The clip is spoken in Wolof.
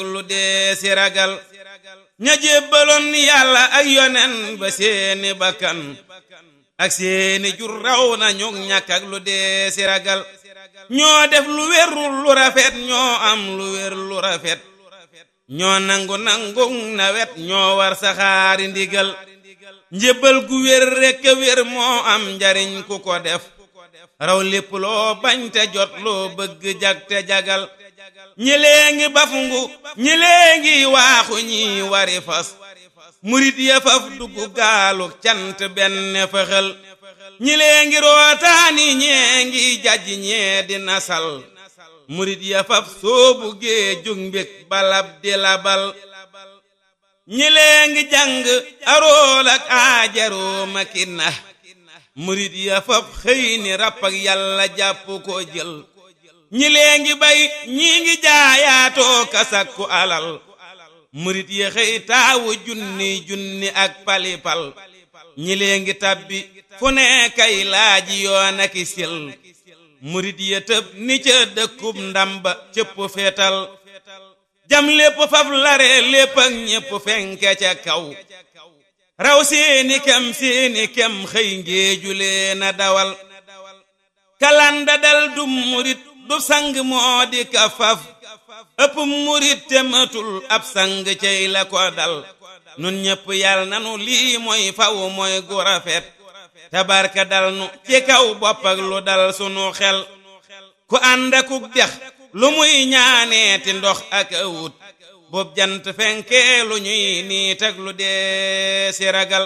lu dee si ragal ña jébbaloon yàlla ak yonen ba seeni bakkan ak seeni jur raw na ñu ñàkk ak lu dee si ragal ñoo def lu wérul lu rafet ñoo am lu wér lu rafet ñoo nangu nawet ñoo war saxaari ndigal njébbal gu wér rekk wér moo am njariñ ku ko def raw lépp loo bañ te jot loo bëgg jag te jagal ñi léegi bafungu ñi léegi waaxu ñi wari fas murit ya faf dugg gaalu cant benn fëxal ñi léegi rootaani ñee ngi jajj ñee di nasal murit ya faf soobu gee jug mbég balab di labal ñi léegi jàng arool ak aajaroo makina murit ya faf xëy ni ràpp ak yàlla jàpp ko jël ñi léegi bay ñi ngi jaayaatoo kasakku alal murit ya xëy taawu junni ak palipal ñi léegi tabbi fu ne kay laaji yoon ak sil murit ya tëb ni ca dëkkub ndamba cëpp feetal jam lépp faf lare lépp ak ñépp fenke ca kaw raw seeni kem xëy ngéeju leena dawal kalanda dal du murit du sang moo di ka faf ëpp murit te matul ab sang cey la ko dal nun ñépp yal nanu lii mooy faw mooy gu rafet tabarka dal nu ci kaw bopp ak lu dal sunu xel ku ànd akuk dex lu muy ñaaneeti ndox ak awut bob jant fenke lu ñuy niit ak lu dee si ragal